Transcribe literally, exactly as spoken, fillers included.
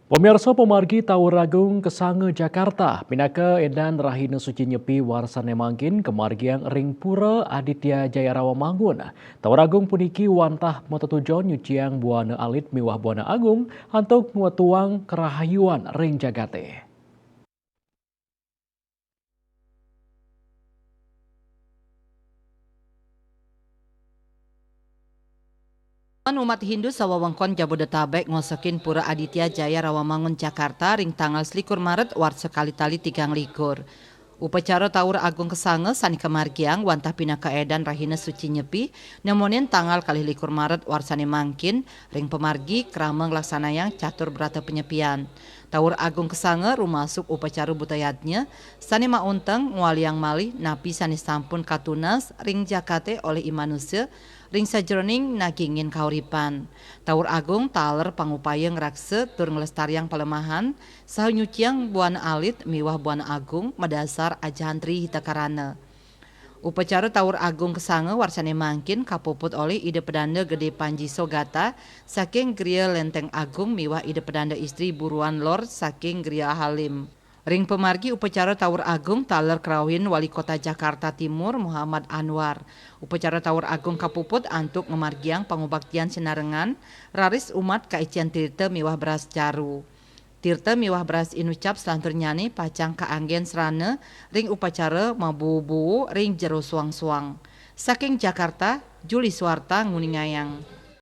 Pamirsa, pamargi Taur Agung kasanga Jakarta, pinaka edan rahina suci Nyepi warsané mangkin kamargiang ring Pura Aditya Jaya Rawamangun. Taur Agung puniki wantah matetujon nyuciang buana alit miwah buana agung antuk ngwetuang karahayuan ring jagaté. Umat Hindu sawewengkon Jabodetabek ngosekin Pura Aditya Jaya Rawamangun Jakarta ring tanggal selikur Maret warsa kalih tali tigang likur. Upacara Taur Agung kasanga sané kamargiang wantah pinaka edan rahina suci Nyepi, nemonin tanggal kalih likur Maret warsané mangkin, ring pamargi krama nglaksanayang catur brata panyepian. Taur Agung kasanga rumasuk upacara buta yadnya, sané maunteng ngwaliang malih napi sané sampun katunas ring jagaté olih i manusa, ring sajeroning nagingin kauripan. Taur Agung taler pangupaya ngraksa tur nglestariang palemahan, saha nyuciang buana alit miwah buana agung madasar ajahan Tri Hita Karana. Upacara Taur Agung kasanga warsané mangkin kapuput olih Ida Pedanda Gedé Panji Sogata saking Gria Lenteng Agung miwah Ida Pedanda Istri Buruan Lor saking Gria Halim. Ring pamargi upacara Taur Agung taler krauhin Wali Kota Jakarta Timur Muhammad Anwar. Upacara Taur Agung kapuput antuk ngamargiang pangubaktian sinarengan, raris umat kaician tirta miwah beras caru. Tirta miwah beras inucap salanturnyané pacang kaanggén srana ring upacara mabuu-buu ring jero suang-suang. Saking Jakarta, Juli Suarta nguningayang.